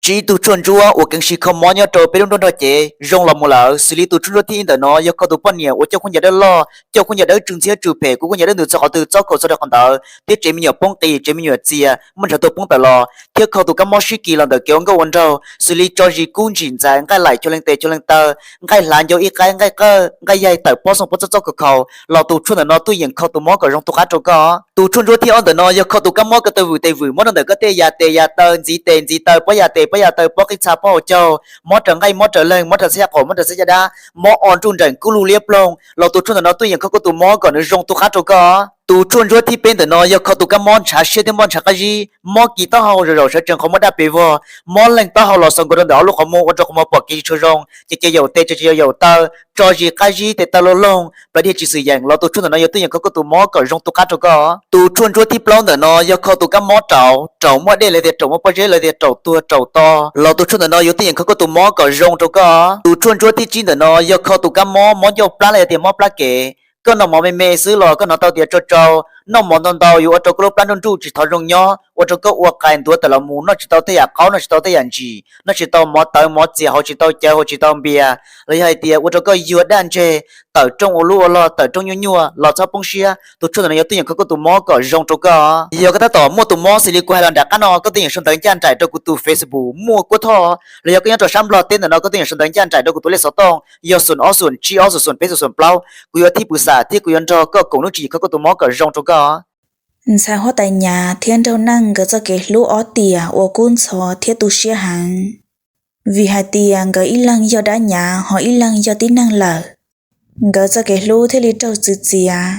Tsib tug tshuaj ntsuab uas keev siv kho mob nyob rau peb lub nroog nrog cev zoo los mus lawm, xws li tus tshuaj ntsuab thib ib ntawm no yog kho tus poj niam uas coj khaub ncaws dawb loj, coj khaub ncaws dawb tsw ntxhiab tsw phem, kuv khaub ncaws dawb ntuj txog qhov twg txob kaum txog rau qhov ntawd thiab tsev me nyuam poob qis, tsev me nyuam txias, muaj ntshav tuag poob tawm los, thiab kho tus kab mob sib kis los ntawm kev ua nkauj ua nraug, xws li tso zis kub ntsim ntxais, nqaij laim chaw leej tes chaw leej taw, nqaij hlav ncau ib qaib, nqaij qawj, nqaij yaig tawm pob xooj pob txob txob khaus khaus los tus tshuaj ntawm no tuaj yeem kho tus mob kom zoo tu qab rau koj. Tus tshuaj ntsuab thib ob ntawm no yog kho tus kab mob ko taw vwm tes vwm mob rau ntawm koj tej yas tes yas taw, ntxiv tes ntxiv taw, pob yas tes pob yas taw, pob qij txha pob hauv caug, mob raws nqaij mob raws leeg, mob raws xab yaj qaum, mob raws xab yaj dab, mob o nruj nraim kub lug liab ploog los tus tshuaj ntawm no tuaj yeem kho koj tus mob kom nws zoo tu qab rau koj. Tus tshuaj ntsuab thib peb ntawm no yog kho tus kab mob ntshav siab thiab mob ntshav qab zib, mob kis taub hau, zaum zaum sawv tsees qhov muaj dab pes vog, mob leeg taub hau los xaus nkaus rau ntawm ob lub qhov muag ua rau qhov muag pom kev tsis tshua zoo, ces cia yaum tes ces cia yaum taw, tso zis qab zib tes taw loj loog, plawv dhia tsis xwm yeem los tus tshuaj ntawm no yuav tuaj yeem kho koj tus mob kom zoo tu qab rau koj. Tus tshuaj ntsuab thib plaub ntawm no yog kho tus kab mob raum, raum muaj dej los tias raum muaj pob zeb los tias raum tuag raum to los tus tshuaj ntawm no yuav tuaj yeem kho koj tus mob kom zoo rau koj. Tus tshuaj ntsuab thib tsib ntawm no yog kho tus kab mob, mob ncauj plab los yog tias mob plab kev. Koj noj mov me me xwb los koj hnov tau tias tsau tsau, noj mov ntau ntau yuav ua rau koj lub plab nruj nruj tsis thov zoo nyob, ua rau koj ua qais ntuav tawm los mus, noj tsis tau tej yam qaub, noj tsis tau tej yam ntsim, noj tsis tau mov tawv mov txias, haus tsis tau cawv, haus tsis tau npias, los yog hais tias ua rau koj yuag daj ntseg, tawm rooj ua lub ua log, tawm rooj nyuaj nyuaj los txhob poob siab, tus tshuaj ntawm no yuav tuaj yeem kho koj tus mob kom zoo rau koj. Yog koj tab tom muaj tus mob xws li kuv hais los nram qab no, koj tuaj yeem sau ntawv ncaj nraim rau kuv tus Facebook Muaj Kuab Thoj, los yog koj nyob rau sab Nplog teb ntawm no koj tuaj yeem sau ntawv ncaj nraim rau kuv tus lej xov tooj yog xoom ob xoom tsib ob xoom xoom peb xoom xoom plaub, kuv yuav thib pw xam thiab kuv yuav nrog koj koom lub tswv yim kho koj tus mob kom zoo rau koj. Ntxhais huab tais Nyav thiab Nraug Neej nkawd txoj kev hlub ob tiam uas kub ntxhov thiab tu siab heev, vim hais tias nkawd ib leeg yog dab Nyav ho ib leeg yog tib neeg lawm. Nkawd txoj kev hlub thiaj li raug txwv txiav,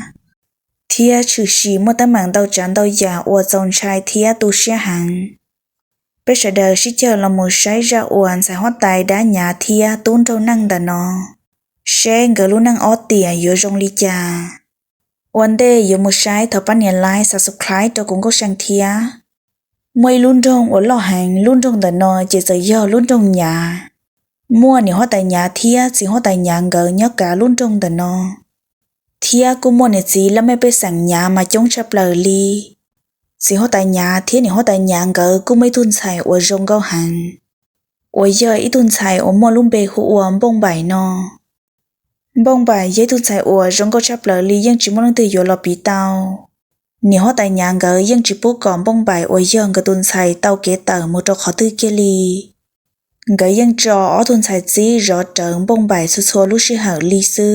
thiab tshwm sim muaj teeb meem ntau tsav ntau yam uas txaus ntshai thiab tu siab heev. Peb sawv daws sib caw los mus saib zaj uas ntxhais huab tais dab Nyav thiab tub Nraug Neej ntawm no, seb nkawd lub neej ob tiam yuav zoo li cas. Ua ntej yuav mus saib thov pab nias like, subscribe rau kuv Nkauj See thiab. Muaj ib lub nroog uas loj heev, lub nroog ntawm no ces txawm yog lub nroog Nyav. Muaj niam huab tais Nyav thiab txiv huab tais Nyav nkawd nyob kav lub nroog ntawm no, thiab kuj muaj niam txiv laj mej pej xeem Nyav mas coob tshaj plaws li. Txiv huab tais Nyav thiab niam huab tais Nyav nkawd kuj muaj ib tug ntxhais uas zoo nkauj heev, uas yog ib tug ntxhais uas muaj lub npe hu ua Npauj Npaim no. Npauj Npaim yog ib tug ntxhais uas zoo nkauj tshaj plaws li, yeej tsis muaj leej twg yuav los piv tau. Niam huab tais Nyav nkawd yeej tsis pub kom Npauj Npaim uas yog nkawd tus ntxhais tau kev tawm mus rau qhov twg kiag li. Nkawd yeej tso ob tug ntxhais txib zov rawv Npauj Npaim txhua txhua lub sij hawm li xwb.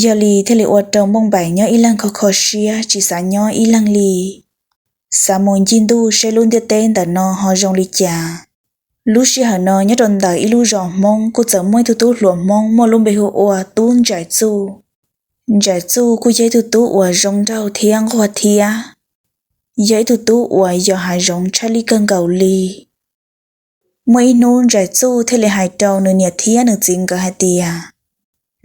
Yog li thiaj li ua rau Npauj Npaim nyob ib leeg kho kho siab tsis xav nyob ib leeg li, xav mus ncig ntuj seb lub ntiaj teb ntawm no ho zoo li cas. Lub sij hawm no nyob rau ntawm ib lub zos Hmoob kuj txawm muaj ib tug tub hluas Hmoob muaj lub npe hu ua Tub Ntsaim Txuj. Ntsaim Txuj kuj yog ib tug tub uas zoo nraug thiab nquag thiab, yog ib tug tub uas yos hav zoov tshaj lij kawg nkaus li. Muaj ib hnub Ntsaim Txuj thiaj li hais rau nws niam thiab nws txiv nkawd hais tias,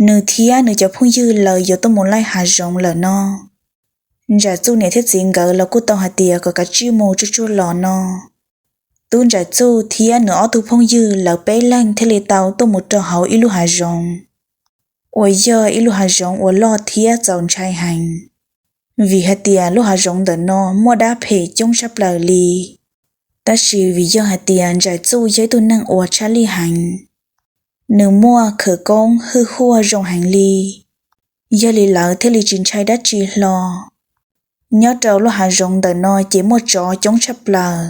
nws thiab nws cov phooj ywg lawv yuav tuaj mus laij hav zoov lawm no. Ntsaim Txuj niam thiab txiv nkawd los kuj tau hais tias kom kav tsij mus tsuag tsuag los no. Tub Ntsaim Txuj thiab nws ob tug phooj ywg lawv peb leeg thiaj li tau tuaj mus rau hauv ib lub hav zoov, uas yog ib lub hav zoov uas loj thiab txaus ntshai heev, vim hais tias lub hav zoov ntawm no muaj dab phem coob tshaj plaws li. Tab sis vim yog hais tias Ntsaim Txuj yog ib tug neeg uas tshaj lij heev, nws muaj khawv koob hwj huaj zoo heev li, yog li lawv thiaj li tsis ntshai dab tsi hlo. Nyob rau lub hav zoov ntawm no ces muaj tsov coob tshaj plaws,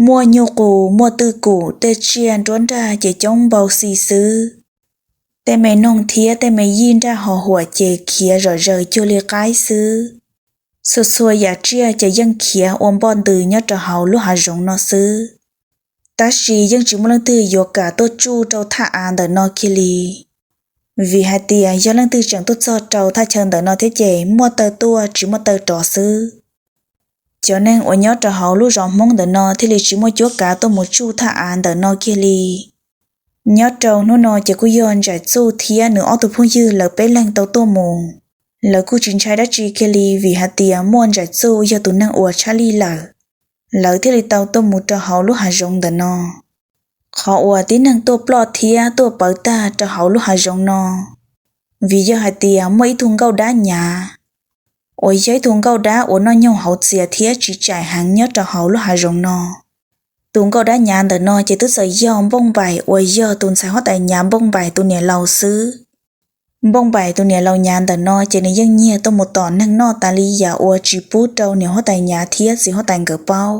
muaj nyuj qus, muaj twj kum, tej tsiaj nruab nrag ces coob npau xi xwb. Tej me noog thiab tej me yij nraj ho huam ces khiav zom zaws cuag li qaib xwb. Txhua txhua yam tsiaj ces yeej khiav ua npoj ntws nyob rau hauv lub hav zoov no xwb. Tab sis yeej tsis muaj leej twg yuav kam tuaj tsuj rau thaj av ntawm no kiag li, vim hais tias yog leej twg tseem tuaj txog rau thaj chaw ntawm no thiab ces muaj taw tuaj tsis muaj taw rov xwb. Cov neeg uas nyob rau hauv lub zos Hmoob ntawm no thiaj li tsis muaj cuab kav tuaj mus tsuj thaj av ntawm no kiag li. Nyob rau hnub no ces kuj yog Ntsaim Txuj thiab nws ob tug phooj ywg lawv peb leeg tau tuaj mus. Lawv kuj tsis ntshai dab tsi kiag li vim hais tias muaj Ntsaim Txuj yog tus neeg uas tshaj lij lawm. Lawv thiaj li tau tuaj mus rau hauv lub hav zoov ntawm no. Qhov uas tib neeg tuaj ploj thiab tuaj pawv tag rau hauv lub hav zoov no, vim yog hais tias muaj ib tug nkauj dab Nyav, uas yog ib tug nkauj dab uas noj nyoog hauv txias thiab tsis tsaim heev nyob rau hauv lub hav zoov no. Tus nkauj dab nyav ntawm no ces twb txawm yog Npauj Npaim uas yog tus ntxhais huab tais nyav Npauj Npaim tus niam laus xwb. Npauj Npaim tus niam laus nyav ntawm no ces nws yeej nyiag tuaj mus tom neeg noj tas li yam uas tsis pub rau niam huab tais nyav thiab txiv huab tais nkawd paub.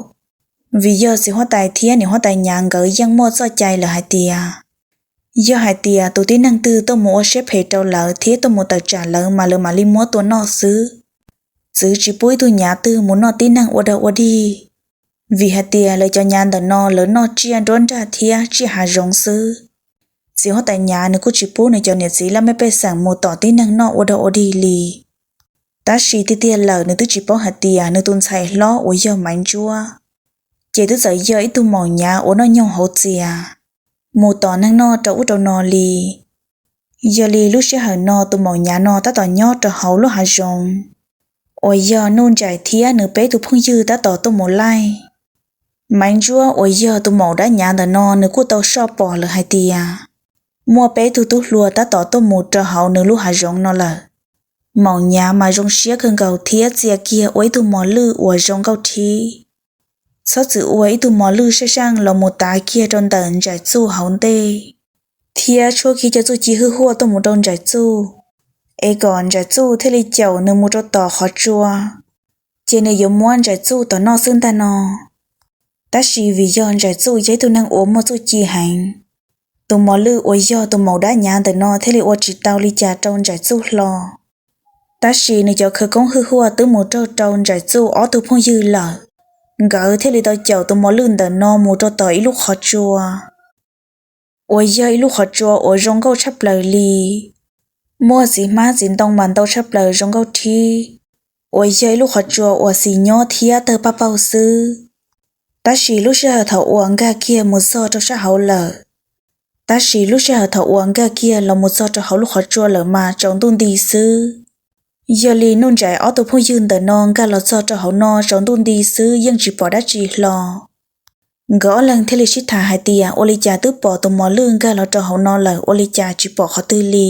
Vim yog txiv huab tais thiab niam huab tais nyav nkawd yeej muaj txoj cai lawm hais tias, yog hais tias tus tib neeg twg tuaj mus ua siab phem rau lawv thiab tuaj mus tawm tsam lawv mas lawv mam li muab tua noj xwb. Txwv tsis pub ib tug nyav twg mus noj tib neeg ua dog ua dig, vim hais tias lawv cov nyav ntawm no lawv noj tsiaj nruab nrag thiab tsiaj hav zoov xwb. Txiv huab tais nyav nws kuj tsis pub nws cov niam txiv laj mej pej xeem mus tom tib neeg noj ua dog ua dig li. Tab sis tiag tiag lawm nws twb tsis paub hais tias nws tus ntxhais hlob uas yog Maiv Ntsuab ces twb txawm yog ib tug maum nyav uas noj nyoog hauv txias, mus tom neeg noj rau ub rau no li. Yog li lub sij hawm no tus maum nyav no tab tom nyob rau hauv lub hav zoov uas yog Nuj Ntsais thiab nws peb tug phooj ywg tab tom tuaj mus laij. Maiv Ntsuab uas yog tus maum dab nyav ntawm no nws kuj tau soj pom lawm hais tias muaj peb tug tub hluas tab tom tuaj mus rau hauv nws lub hav zoov no lawm. Maum nyav mas zoo siab kawg nkaus thiab txia kiag ua ib tug mos lwj uas zoo nkauj thib. Txhob txwm ua ib tug mos lwj sab seej los mus tav kiag rau ntawm Ntsais Txuj hauv ntej, thiab tshuab kiag cov txuj ci hwj huaj tuaj mus rau Ntsais Txuj, es kom Ntsais Txuj thiaj li caum nws mus rau tom qhov tsua, ces nws yuav muab Ntsais Txuj tom noj xwb ntag no. Tab sis vim yog Ntsais Txuj yog ib tug neeg uas muaj txuj ci heev, tus mos lwj uas yog tus maum dab nyav ntawm no thiaj li ua tsis tau li cas rau Ntsais Txuj hlo. Tab sis nws cov khawv koob hwj huaj twb mus raug rau Ntsais Txuj ob tug phooj ywg lawm, nkawd thiaj li tau caum tus mos lwj ntawm no mus rau tom ib lub qhov tsua uas yog ib lub qhov tsua uas zoo nkauj tshaj plaws li. Muaj txiv hmab txiv ntoo mas ntau tshaj plaws zoo nkauj thib, uas yog ib lub qhov tsua uas xis nyob thiab tawg paj paug xwb. Tab sis lub sij hawm thaum uas nkag kiag mus txog rau sab hauv lawm, tab sis lub sij hawm thaum uas nkag kiag los mus txog rau hauv lub qhov tsua lawm mas tsaus ntuj nti xwb. Yog li Nuj Ntsais ob tug phooj ywg ntawm no nkag los txog rau hauv no tsaus ntuj nti xwb yeej tsis pom dab tsi hlo. Nkawd ob leeg thiaj li sib tham hais tias ua li cas twb pom tus mos lwj nkag los rau hauv no lawm ua li cas tsis pom qhov twg li.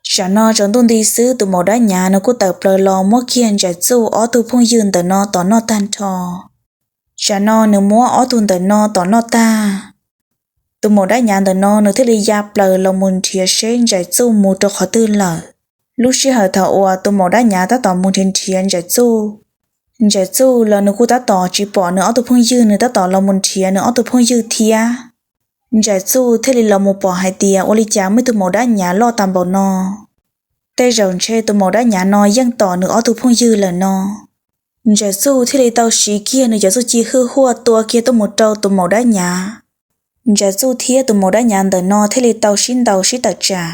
Tsam no tsaus ntuj nti xwb tus maum dab nyav nws kuj tawm plaws los muab kiag Ntsais Txuj ob tug phooj ywg ntawm no tom noj tag nrho. Tsam no nws muab ob tug ntawm no tom noj tag, tus maum dab nyav ntawm no nws thiaj li ya plaws los mus nrhiav seb Ntsais Txuj mus rau qhov twg lawm. Lub sij hawm thaum uas tus maum dab nyav tab tom mus nrhiav nrhiav Ntsais Txuj, Ntsais Txuj los nws kuj tab tom tsis pom nws ob tug phooj ywg, nws tab tom los mus nrhiav nws ob tug phooj ywg thiab. Ntsais Txuj thiaj li los mus pom hais tias ua li cas muaj ib tug maum dab nyav loj tas npaum no. Tej zaum ntshe tus maum dab nyav no yeej tom nws ob tug phooj ywg lawm no. Ntsais Txuj thiaj li tau siv kiag nws cov txuj ci hwj huaj tua kiag tuaj mus rau tus maum dab nyav. Ntsais Txuj thiab tus maum dab nyav ntawm no thiaj li tau sib ntaus sib tawm tsam.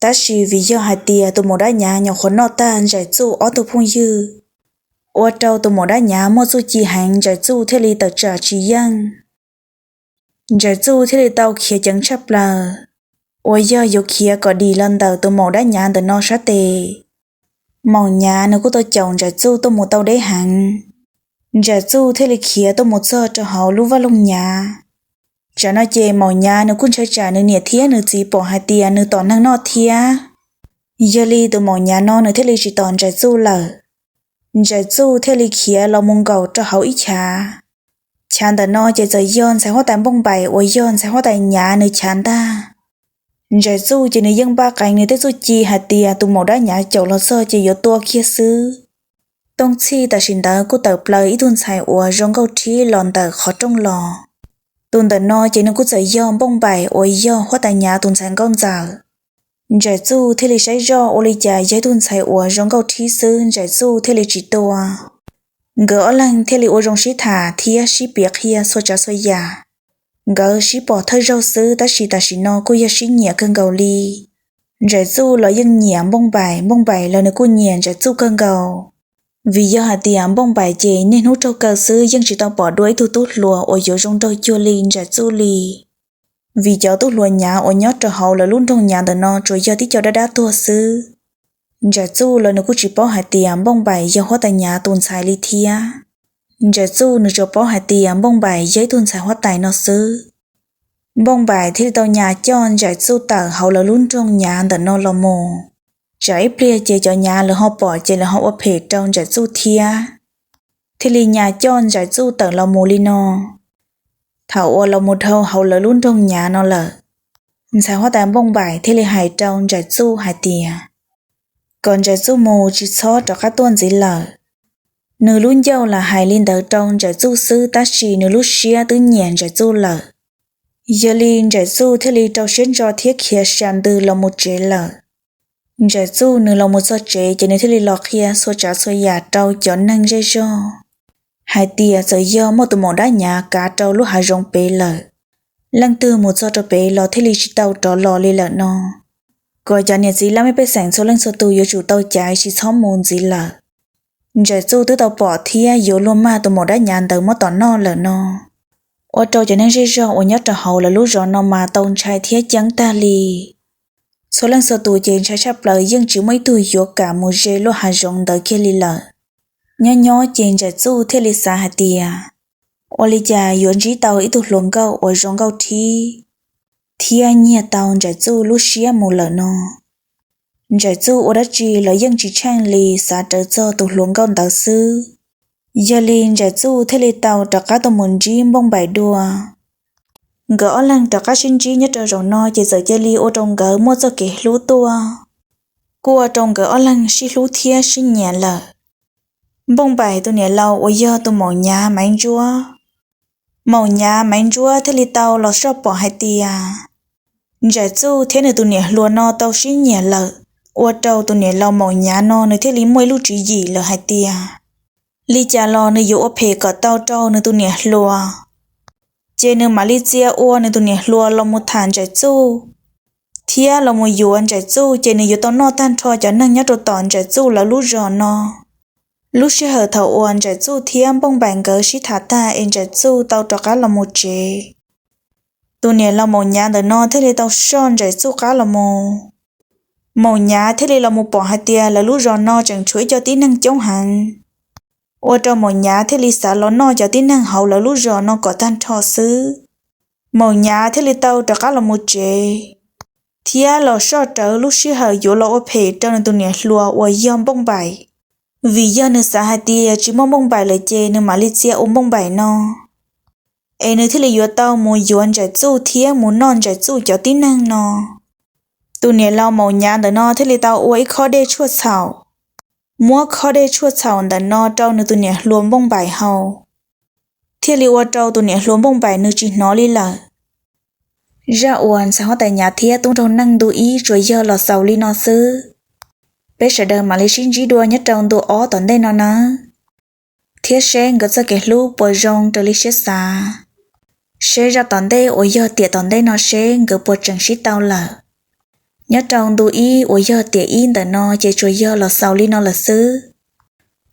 Tab sis vim yog hais tias tus maum dab nyav nyuam qhuav noj tag Ntsais Txuj ob tug phooj ywg, ua rau tus maum dab nyav muaj txuj ci heev, Ntsais Txuj thiaj li tawm tsam tsis yeej. Ntsais Txuj thiaj li tau khiav ceev tshaj plaws, uas yog yuav khiav kom dim los ntawm tus maum dab nyav ntawm no sab tes. Maum nyav nws kuj tau caum Ntsais Txuj tuaj mus tau deb heev. Ntsais Txuj thiaj li khiav tuaj mus txog rau hauv lub vaj loog nyav. Tsam no ces maum nyav nws kuj ntshai tsam nws niam thiab nws txiv pom hais tias nws tom neeg noj thiab. Yog li tus maum nyav no nws thiaj li tsis tom Ntsais Txuj lawm. Ntsais Txuj thiaj li khiav los mus nkaum rau hauv ib chav. Chav ntawm no ces txawm yog ntxhais huab tais Npauj Npaim uas yog ntxhais huab tais nyav nws chav ntag. Ntsais Txuj ces nws yeej npaj qees nws tej txuj ci hais tias tus maum dab nyav caum los txog ces yuav tua kiag xwb. Tooj Txhij tam sim ntawd kuj tawm plaws ib tug ntxhais uas zoo nkauj thib los ntawm qhov rooj los. Tus ntawm no ces nws kuj txawm yog Npauj Npaim uas yog huab tais nyav tus ntxhais nkauj ntxawm. Ntsais Txuj thiaj li saib zoj ua li cas yog ib tug ntxhais uas zoo nkauj thib xwb, Ntsais Txuj thiaj li tsis tua. Nkawd ob leeg thiaj li ua zoo sib tham thiab sib piav qhia txhua tsav txhua yam. Nkawd sib pom thawj zaug xwb tab sis tam sim no kuj yog sib nyiam kawg nkaus li. Ntsais Txuj los yeej nyiam Npauj Npaim, Npauj Npaim los nws kuj nyiam Ntsais Txuj kawg nkaus. Vim yog hais tias Npauj Npaim ces niaj hnub raug kaw xwb yeej tsis tau pom dua ib tug tub hluas uas yuav zoo nraug cuag li Ntsais Txuj li. Vim cov tub hluas nyav uas nyob rau hauv lawv lub nroog nyav ntawm no tsuas yog tib co dab dab tuag xwb. Ntsais Txuj los nws kuj tsis paub hais tias Npauj Npaim yog huab tais nyav tus ntxhais li thiab. Ntsais Txuj nws tsuas paub hais tias Npauj Npaim yog ib tug ntxhais huab tais no xwb. Npauj Npaim thiaj li tau nyas coj Ntsais Txuj tawm hauv lawv lub nroog nyav ntawm no los mus, tsam ib pliag ces cov nyav lawv ho pom ces lawv ho ua phem rau Ntsais Txuj thiab. Thiaj li nyas coj Ntsais Txuj tawm los mus li no. Thaum uas los mus dhau hauv lawv lub nroog Nyav no lawm, ntxhais huab tais Npooj Npaim thiaj li hais rau Ntsais Txuj hais tias kom Ntsais Txuj mus tsis txhob rov qab tuaj ntxiv lawm. Nws lub ncauj lam hais li ntawd rau Ntsais Txuj xwb tab sis nws lub siab twb nyiam Ntsais Txuj lawm. Yog li Ntsais Txuj thiaj li rau siab ntso thiab khiav sa ntws los mus tsev lawm. Ntsais Txuj nws los mus txog tsev ces nws thiaj li los qhia txhua tsav txhua yam rau cov neeg zej zog hais tias txawm yog muaj tus maum dab Nyav kav rau lub hav zoov pem lawm, leej twg mus txog rau pem los thiaj li tsis tau rov los li lawm no, kom cov niam txiv laj mej pej xeem txhua leej txhua tus yuav tsum tau caiv tsis txhob mus ntxiv lawm. Ntsais Txuj twb tau pom thiab yuav luag mag tus maum dab Nyav ntawd muab tom noj lawm no, ua rau cov neeg zej zog uas nyob rau hauv lawv lub zos no mas tau ntshai thiab ceeb tag li. Txhua leej txhua tus ces ntshai tshaj plaws yeej tsis muaj ib tug yuav kam mus ze lub hav zoov ntawd kiag li lawm. Nyob nyob ces Ntsais Txuj thiaj li xav hais tias ua li cas yuav ntsib tau ib tug hluas nkauj uas zoo nkauj thib thiab nyiag tau Ntsais Txuj lub siab mus lawm no. Ntsais Txuj ua dab tsi los yeej tsis tsheej li xav rawv txog tus hluas nkauj ntawd xwb. Yog li Ntsais Txuj thiaj li tau rov qab tuaj mus ntsib Npooj Npaim dua. Nkawd ob leeg rov qab sib ntsib nyob rau zaum no ces txawm cia li ua rau nkawd muaj txoj kev hlub tuaj, kuj ua rau nkawd ob leeg sib hlub thiab sib nyiam lawm. Npooj Npaim tus niam laus uas yog tus maum Nyav Maiv Ntsuab, maum Nyav Maiv Ntsuab thiaj li tau los soj pom hais tias Ntsais Txuj thiab nws tus niam hluas no tau sib nyiam lawm, ua rau tus niam laus maum Nyav no nws thiaj li muaj ib lub tswv yim lawm hais tias li cas los nws yuav ua phem kom tau rau nws tus niam hluas, ces nws mam li txia ua nws tus niam hluas los mus tham Ntsais Txuj thiab los mus yuav Ntsais Txuj ces nws yuav tau noj tag nrho cov neeg nyob rau tom Ntsais Txuj lawv lub zos no. Lub sij hawm thaum uas Ntsais Txuj thiab Npooj Npaim nkawd sib tham tag es Ntsais Txuj tau rov qab los mus tsev, tus niam laus maum Nyav ntawm no thiaj li tau soj Ntsais Txuj qab los mus. Maum Nyav thiaj li los mus pom hais tias lawv lub zos no tseem tshuav ib co tib neeg coob heev, ua rau maum Nyav thiaj li xav los noj cov tib neeg hauv lawv lub zos no kom tag nrho xwb. Maum Nyav thiaj li tau rov qab los mus tsev thiab los soj rawv lub sij hawm yuav los ua phem rau nws tus niam hluas uas yog Npooj Npaim, vim yog nws xav hais tias tsis muaj Npooj Npaim lawm ces nws mam li txia ua Npooj Npaim no, es nws thiaj li yuav tau mus yuav Ntsais Txuj thiab mus noj Ntsais Txuj cov tib neeg no. Tus niam laus maum Nyav ntawm no thiaj li tau ua ib khob dej tshuaj txhaum, muab khob dej tshuaj txhaum ntawm no rau nws tus niam hluas Npooj Npaim haus, thiaj li ua rau tus niam hluas Npooj Npaim nws tsis hnov li lawm. Zaj uas ntxhais huab tais Nyav thiab tub nraug neej ntu ib tsuas yog los xaus li no xwb. Peb sawv daws mam li sib ntsib dua nyob rau ntu ob tom ntej no nawb, thiab seb nkawd txoj kev hlub puas zoo raws li siab xav, seb zaj tom ntej uas yog tiam tom ntej no seb nkawd puas tseem sib tau lawm. Nyob rau ntu ib uas yog tiam ib ntawm no ces tsuas yog los xaus li no lawm xwb.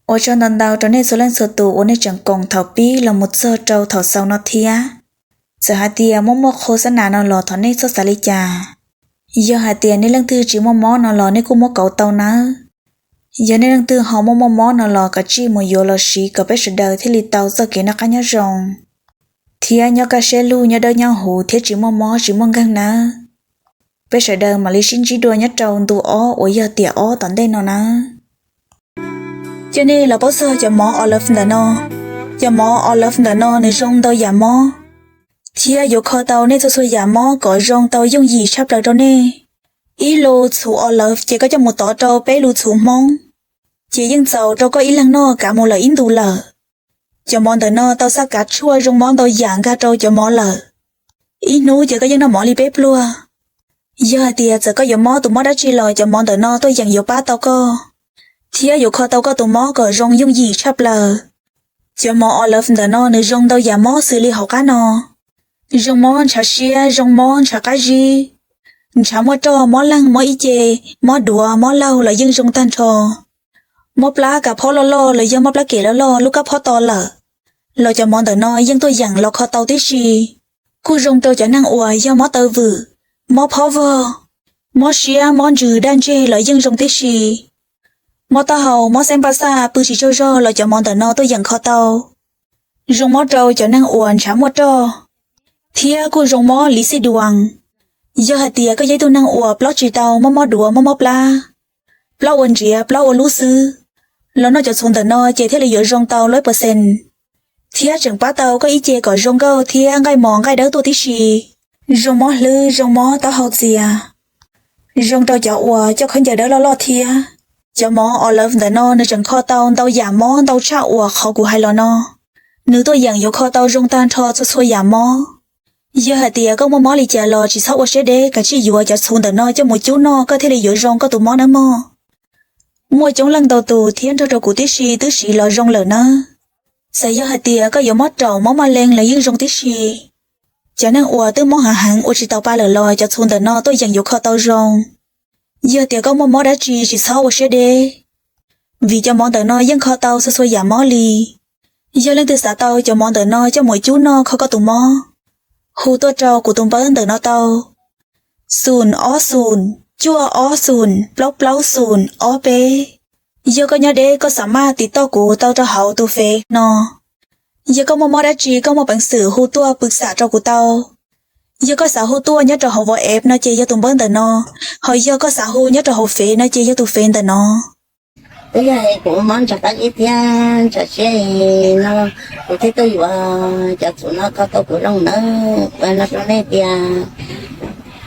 Ua tsaug ntau ntau rau nej txhua leej txhua tus uas nej tseem koom thaum pib los mus txog rau thaum xaus no thiab. Txawm hais tias muaj muaj qhua xab nas no los thov nej txhob xav li cas. Yog hais tias nej leej twg tsis muaj mob no los nej kuj muab kauv tau nawb. Yog nej leej twg ho muaj muaj mob no los kav tsij mus yuav los siv kom peb sawv daws thiaj li tau txoj kev noj qab nyob zoo, thiab nyob kaj siab lug, nyob dawb nyob huv thiab tsis muaj mob tsis muaj nkeeg nawb. Peb sawv daws mam li sib ntsib dua nyob rau ntu ob uas yog tiam ob tom ntej no nawb. Cia nej los paub txog cov mov Olive ntawm no. Cov mov Olive ntawm no nws zoo ntau yam mob, thiab yuav kho tau nej txhua txhua yam mob kom zoo tau yooj yim tshaj plaws rau nej. Ib lu txhuv Olive ces koj coj mus tov rau peb lu txhuv Hmoob, ces yeej txaus rau koj ib leeg noj kav mus lawm ib ntus lawm. Cov mov ntawm no tau xaj kav tshuaj zoo mob ntau yam nkag rau cov mov lawm. Ib hnub ces koj yeej noj mov li peb pluag. Yog hais tias txawm koj yuav mob tus mob dab tsi los cov mov ntawm no tuaj yeem yuav pab tau koj, thiab yuav kho tau koj tus mob kom zoo yooj yim tshaj plaws. Cov mov Olive ntawm no nws zoo ntau yam mob xws li hauv qab no: zoo mob ntshav siab, zoo mob ntshav qab zib, ntshav muaj roj, mob leeg, mob ib ce, mob duav, mob laug los yeej zoo tag nrho. Mob plab kav phob loj loj los yog mob plab kem loj loj lub kab phob to lawm los cov mov ntawm no yeej tuaj yeem los kho tau tib si. Kuj zoo rau cov neeg uas yog mob taw vwm, mob phob vog, mob siab, mob ntsws, daj ntseg los yeej zoo tib si. Mob taub hau, mob xeeb paj xaj, pw tsis tsaug zog los cov mov ntawm no tuaj yeem kho tau. Zoo mob rau cov neeg uas ntshav muaj roj, thiab kuj zoo mob liv xij duas. Yog hais tias koj yog ib tug neeg uas plaub tsis tau, mob mob duav, mob mob plab, plaub ua ntsiav plaub ua lub xwb, los noj cov txhuv ntawm no ces thiaj li yuav zoo tau lawm percent, thiab tseem pab tau koj ib ce kom zoo nkauj thiab nqaij mos nqaij dawb tuaj tib si. Zoo mob hlwb zoo mob taub hau txias, zoo rau cov uas coj khaub ncaws dawb loj loj thiab. Cov mov Olive ntawm no nws tseem kho tau ntau yam mob ntau tshaj uas qhov kuv hais los no. Nws tuaj yeem yuav kho tau zoo tag nrho txhua txhua yam mob. Yog hais tias koj muaj mob li cas los tsis txhob ua siab deb, kav tsij yuav cov txhuv ntawm no coj mus cub noj koj thiaj li yuav zoo koj tus mob nawb mog. Muaj coob leej ntau tus thiab nrog rau kuv tib si twb siv los zoo lawm nawb. Txawm yog hais tias koj yuav mob raum mob maj leej los yeej zoo tib si. Cov neeg uas twb mob heev heev ua tsis taus pa lawm los cov txhuv ntawm no tuaj yeem yuav kho tau zoo. Yog tias koj muaj mob dab tsi tsis txhob ua siab deb, vim cov mov ntawm no yeej kho tau txhua txhua yam mob li. Yog leej twg xav tau cov mov ntawm no coj mus cub noj kho koj tus mob, hu tuaj rau kuv tus npawb ntawm no tau: xoom ob xoom cuaj ob xoom plaub plaub xoom ob peb. Yog koj nyob deb koj xav maj tiv toj kuv tau rau hauv tus fev no. Yog koj muaj mob dab tsi koj muaj peev xwm hu tuaj pw xam rau kuv tau. Yog koj xav hu tuaj nyob rau hauv WhatsApp no ces yog tus npawb ntawm no, ho yog koj xav hu nyob rau hauv fev no ces yog tus fev ntawm no. Twb yog kuv mob ntshav qab zib thiab ntshav siab no, kuv thiaj tuaj yuav cov txhuv no kho tau kuv zoo nawb. Kuv no rau nej tias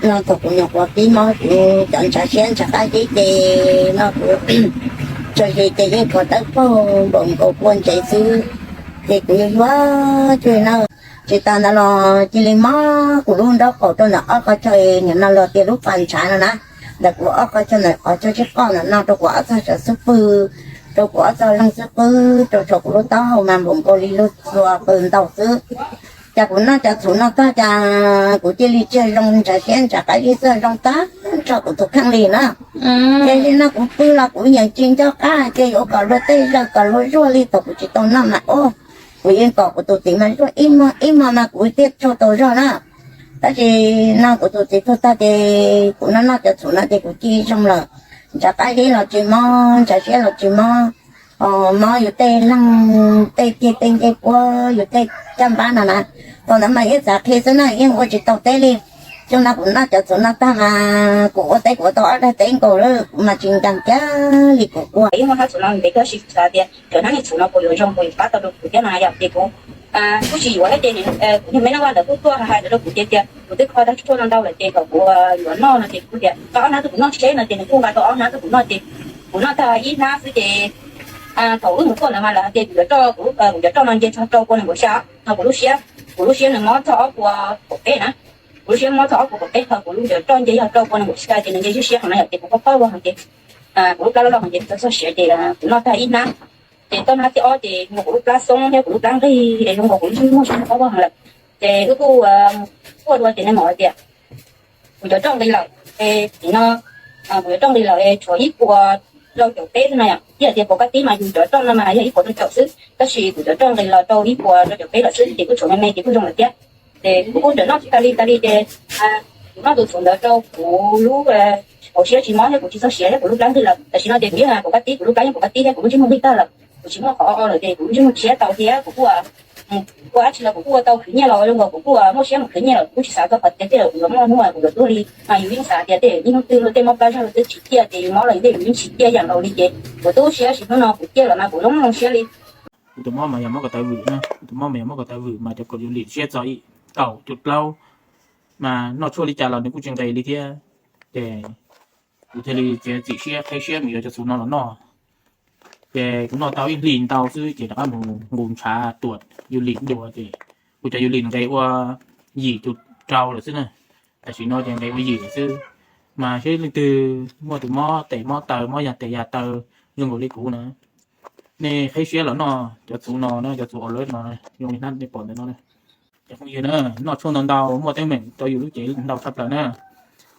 no thaum kuv nyuam qhuav pib mob kuv cov ntshav siab ntshav qab zib ces no kuv tsawg zis ces yeej kho dawb paug npaum nkaus kua ntsev xwb, ces kuv yuav yuav cuag na. Tsis tas ntawd los cia li mob kuv lub nraub qaum rau ntawm ob qhov chaw, nim no los tias lub pas ntshav no na, ntawm kuv ob qhov chaw ntawm qhov chaw tsib qoj ntawm no rau kuv ob txog saum xub pwg, rau kuv ob txog leej xub pwg, rau saum kuv lub taub hau mas npaum nkaus li lub txua qw ntau xwb. Cas kuv noj cov txhuv no tag cas kuv cia li tsiaj zoo ntshav siab ntshav qab zib txawj zoo tag nrho kuv tus kheej li na. Ces li no kuv pw los kuv yeej tsis nco qab hais tias yuav kom luag tej zaum kom luag zuag li thaum kuv tsis tau noj mas ub, kuv yeej kom kuv tus txiv mas zuag ib hmos ib hmos mas kuv thiaj tsaug tau zog na. Tab sis no kuv tus txiv tuag tag ces kuv noj noj cov txhuv no ces kuv cia li zoo lawm. Ntshav qab zib los tsis mob, ntshav siab los tsis mob, mob yus tej leeg, tej ceg tej ncej puab, yus tej caj npab no na. Thaum ntawd mas yeej xav qhia xwb na, yeej ua tsis tau teb li. Xyoo no kuv noj cov txhuv no tag mas kuv ua teb kuv ua tau ob daig teb nkaus lawm, kuv mas tsis nkees kiag li kuv ua. Ib muaj hab txhuv no ntev kawg sis kuv xav tias cov hnab niag txhuv no puas yuav zoo puas yuav pab tau rau kuv thiab mas yog ces kuv kuj tsis yuav thiab ces kuv niag me noj vaj ntawd kuj tuaj hais ntawd rau kuv tias tias kuv twb kho tag tshuaj no ntau lawm ces kom kuv yuav noj no ces kuv tias koj ob hnab tuaj kuv noj seb no ces nws kuj nqa tau ob hnab tuaj kuv noj ces kuv noj tag ib hnab xwb ces thaum wb mus tuaj ntawd mas lawv hais tias kuv cov roj, kuv cov roj no nce txog rau pua nees nkaum xya no kuv lub siab, kuv lub siab nws mob txog ob puas kaum peb na. Kuv lub siab mob txog ob puas kaum peb ho kuv lub cov roj nce yog rau pua nees nkaum xya ces nws nce siab siab heev na yom ces kuv paub paub loj heev ces kuv lub plab loj loj heev ces txog siav ces kuv noj tag ib hnab ces toj hnab thib ob ces muaj kuv lub plab xoob thiab kuv lub plab nqig es zoo nkaus kuv lub siab muaj siab paub paub heev lawm. Ces wb kuj tuaj dua ces nws mam hais tias kuv cov roj nqis lawm, es nim no kuv cov roj nqis lawm es tshuav ib puas rau caum peb xwb no yom. Ib yam tias puas kab tib mas yus cov roj no mas yog ib puas rau caum xwb, tab sis kuv cov roj nqis los rau ib puas rau caum peb lawm xwb ces kuj tshuav me me ces kuj zoo lawm thiab. Ces kuv kuj ntawm noj tsis tas li tas li ces kuv noj tus txhuv ntawd rau kuv lub hauv siab tsis mob thiab kuv tsis txog siav thiab kuv lub plab nqig lawm. Tam sim no ces kuv yeej puas kab tib, kuv lub plab yeej puas kab tib thiab kuv lub ntsej muag nqig tag lawm, kuv tsis muaj qhov o lawm ces kuv lub ntsej muag tshiab tau thiab kuv kuj ua dab tsi los kuv kuj ua tau khwv nyiaj los zoo nkaus kuv kuj muaj siab mus khwv nyiaj lawm, kuv kuj tsis xav txog qhov tias tej zaum kuv yuav muaj hnub kuv yuav tuag li. Mas yus yeej xav tias tej zaum niaj hnub twg luag tej mob plab zog luag twb tsis ciaj ces yus mob los yus tej yus yeej tsis ciaj yam nkaus li ces kuv tu siab sis hnub no kuv ciaj lawm mas kuv zoo zoo siab li. Kuv tus mob mas yog mob ko taw vwm na, kuv tus mob mas yog mob ko taw vwm mas cov kaum yus lim siab txog kaum cuaj plaub, mas noj tshuaj li cas los nws kuj tsis nqis li thiab. Ces kuv thiaj li txiav txim siab qheb siab mus yuav cov txhuv no los noj. Ces kuv noj tau ib hlis ntau xwb ces rov qab mus nqus ntshav tuam yus lim dua ces kuv cov yus lim nqis ua yim tus rau lawm xwb na. Tam sim no ces nqis ua yim lawm xwb. Mas seb leej twg muaj tus mob tes mob taw mob yas tes yas taw zoo nkaus li kuv na, nej qheb siab los noj cov txhuv no na, cov txhuv Olive no zoo li hnab nej pom ntawm no na. Cov phooj ywg na, noj tshuaj ntau ntau muaj teeb meem rau yus lub cev ntau tshaj plaws na.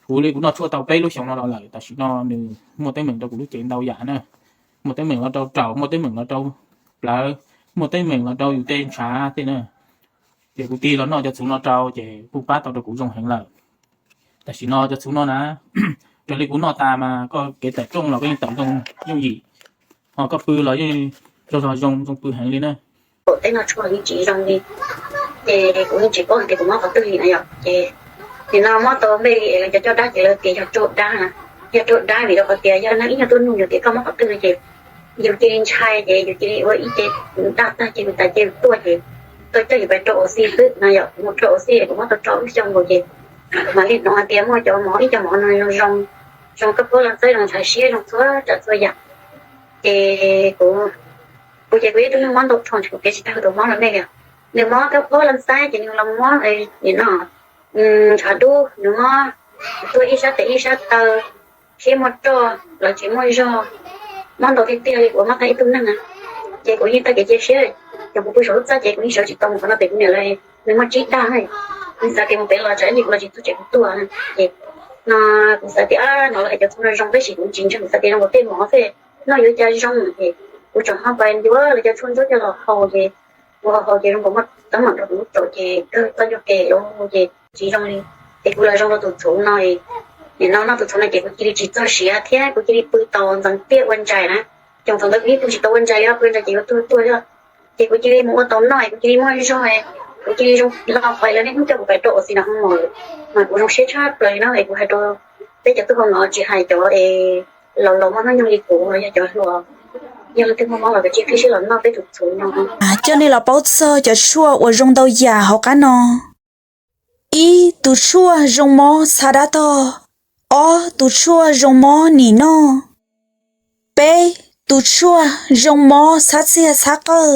Kuv li kuv noj tshuaj tau peb lub xyoos no los lawm, tam sim no nws muaj teeb meem rau kuv lub cev ntau yam na. Muaj teeb meem los rau raum, muaj teeb meem los rau plawv, muaj teeb meem los rau yus tej ntshav tej na. Ces kuv tig los noj cov txhuv no rau ces kuj pab tau rau kuv zoo heev lawm. Tam sim no cov txhuv no na, raws li kuv noj tas mas koj kev tawm rooj los koj yeej tawm zoo yooj yim, ho koj pw los yeej zoo zog zoo zoo pw heev li na. Kuv tej noj tshuaj yeej tsis zoo li, ces kuv yeej tsis paub hais tias kuv mob qhov twg li na yom. Ces nim no mob tau npe li es lawv cov coj dab ces lawv tias yog raug dab na, yog raug dab vim rau qhov tias yog neeg ib nyuag tuaj nug yus tias koj mob qhov twg no ces yus cia li ntshai ces yus cia li ua ib ce daj tag ces yus tas ces yus tuaj ces tuaj coj yus pais rau ua si xwb no. Yog kuv mus rau ua si kuv muab tau rau lub xyoo nkaus ces mam li hnov hais tias muaj cov mov, ib co mov no zoo zoo, zoo koj pab los txawb, zoo ntxhais siab, zoo txhua tsav txhua yam. Ces kuv, kuv ces kuv yog ib tug neeg mob ntau dhau, kuv kev tsis tau tus mob los nej li. Nws mob kab phob los ntxaib ces nws los mob nim no ntshav dub, nws mob tuaj ib sab tes ib sab taw, siab muaj roj los tsis muaj zog, mob ntau tiag tiag li, kuv mob tag ib tug neeg na. Ces kuv yeej tag kev cia siab, ces kuv pw saum lub txaj ces kuv yeej sawv tsis tau mus qhov no pem kuv niam lawv, nws muaj tsib dag, kuv xav tias mus pem los tsam ib ntsis kuv los tsis txog tsev kuv tuag. Ces no kuv xav tias no lawv hais cov txhuv no zoo tab sis kuv tsis ntseeg, kuv xav tias zoo nkaus tej mov xwb, noj yuav cas zoo. Ces kuv tseem ho pais ncuav lawv cov tshuaj ntsuab coj los haus ces kuv haus haus ces zoo nkaus muaj teeb meem rau kuv lub txaus ces kawg txoj ncauj ke lawm ces tsis zoo li. Ces kuv los zoo rau tus txhuv no, nim no noj tus txhuv no ces kuv cia li tsis txog siav thiab kuv cia li pw tau ntxeev tiaj ua ntsais na. Ces thaum ntawd kuv yeej pw tsis tau ua ntsais li, pw ua ntsais ces yuav tuag tuag li. Ces kuv cia li mus ua tau noj, kuv cia li muaj zog, kuv cia li zoo. Los pais lawv niaj hnub coj kuv pais rau ua si no hmo lawm, mas kuv zoo siab tshaj plaws li no es kuv hais rau peb cov tub hau no, tsis hais cov es laus laus muaj hnub nyoog li kuv los yog cov hluas, yog leej twg muaj mob los kav tsij qhib siab los noj peb tus txhuv no. Coj nej los paub txog cov tshuaj uas zoo ntau yam hauv qab no. Ib, tus tshuaj zoo mob txhab dab tog. Ob, tus tshuaj zoo mob nim noj. Peb, tus tshuaj zoo mob txhab txiag txhab qawj.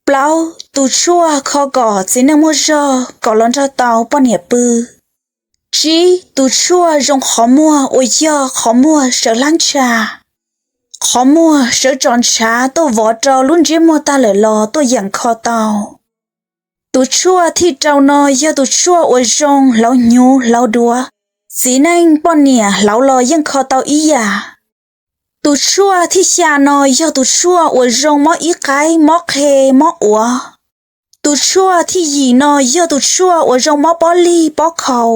Plaub, tus tshuaj kho kom txiv neej muaj zog kom los nrog tau poj niam pw. Tsib, tus tshuaj zoo qhov muag uas yog qhov muag sawv hlab ntsha, qhov muag sawv tso ntshav tuaj vov rau lub ntsiab muag tag lawm los tuaj yeem kho tau. Tus tshuaj thib rau no yog tus tshuaj uas zoo hlauv hnyuv hlauv duav, txiv neej poj niam hlauv los yeej kho tau ib yam. Tus tshuaj thib xya no yog tus tshuaj uas zoo mob ib qaib, mob qhe, mob uav. Tus tshuaj thib yim no yog tus tshuaj uas zoo mob pob lig pob khau.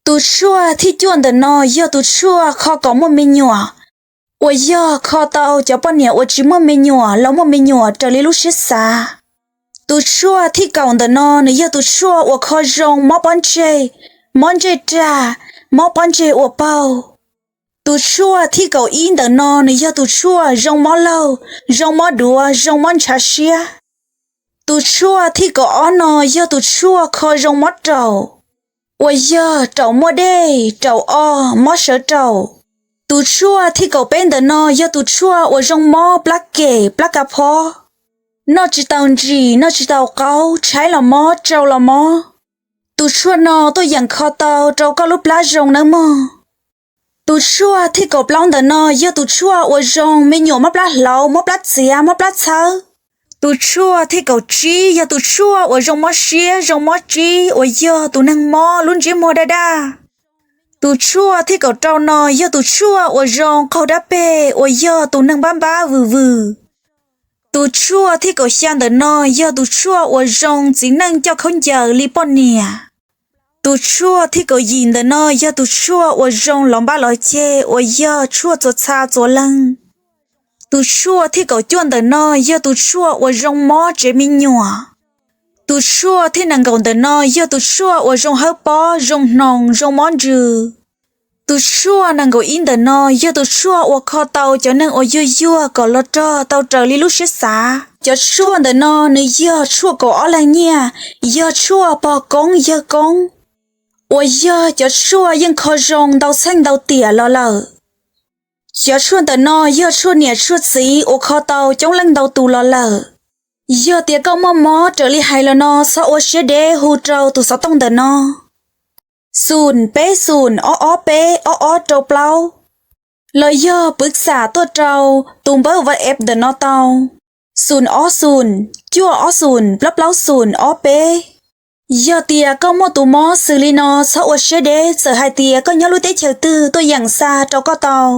Tus tshuaj thib cuaj ntawm no yog tus tshuaj kho kom muaj me nyuam, uas yog kho tau cov poj niam uas tsis muaj me nyuam los muaj me nyuam raws li lub siab xav. Tus tshuaj thib kaum ntawm no nws yog tus tshuaj uas kho zoo mob pob ntseg, mob ntsej rag, mob pob ntseg ua paug. Tus tshuaj thib kaum ib ntawm no nws yog tus tshuaj zoo mob laug, zoo mob duav, zoo mob ntshav siab. Tus tshuaj thib kaum ob no yog tus tshuaj kho zoo mob raum, uas yog raum muaj dej, raum o, mob sawv raum. Tus tshuaj thib kaum peb ntawm no yog tus tshuaj uas zoo mob plab kem plab ka phob, noj tsis tau ntsim, noj tsis tau qaub, tshaib los mob, tsau los mob. Tus tshuaj no tuaj yeem kho tau rau koj lub plab zoo nawb mog. Tus tshuaj thib kaum plaub ntawm no yog tus tshuaj uas zoo me nyuam mob plab hlauv, mob plab txiav, mob plab txhawb. Tus tshuaj thib kaum tsib yog tus tshuaj uas zoo mob siab, zoo mob tsib, uas yog tus neeg mob lub ntsiab muag daj daj. Tus tshuaj thib kaum rau no yog tus tshuaj uas zoo qaug dab peg, uas yog tus neeg npab npab vwm vwm. Tus tshuaj thib kaum xya ntawm no yog tus tshuaj uas zoo txiv neej coj khaub ncaws li poj niam. Tus tshuaj thib kaum yim ntawm no yog tus tshuaj uas zoo lov npab lov ceg, uas yog tshuaj txuas txha txuas leeg. Tus tshuaj thib kaum cuaj ntawm no yog tus tshuaj uas zoo mob tsev me nyuam. Tus tshuaj thib nees nkaum ntawm no yog tus tshuaj uas zoo hawb pob, zoo hnoos, zoo mob ntsws. Tus tshuaj nees nkaum ib ntawm no yog tus tshuaj uas kho tau cov neeg uas yuag yuag kom los rog tau raws li lub siab xav. Cov tshuaj ntawm no nws yog tshuaj kaum ob leeg nyiaj, yog tshuaj pog koob yawg koob, uas yog cov tshuaj yeej kho zoo ntau txheej ntau tiam los lawm. Cov tshuaj ntawm no yog tshuaj niam tshuaj txiv uas kho tau coob leej ntau tus los lawm. Yog tias koj muaj mob raws li hais los no txhob ua siab deb, hu rau tus xov tooj ntawm no, xoom peb xoom ob ob peb ob ob rau plaub, los yog pwv xam tuaj rau tus npawb WhatsApp ntawm no tau, xoom ob xoom cuaj ob xoom plaub plaub xoom ob peb. Yog tias koj muaj tus mob xws li no txhob ua siab deb, txawm hais tias koj nyob lub teb chaws twg tuaj yeem xa rau koj tau.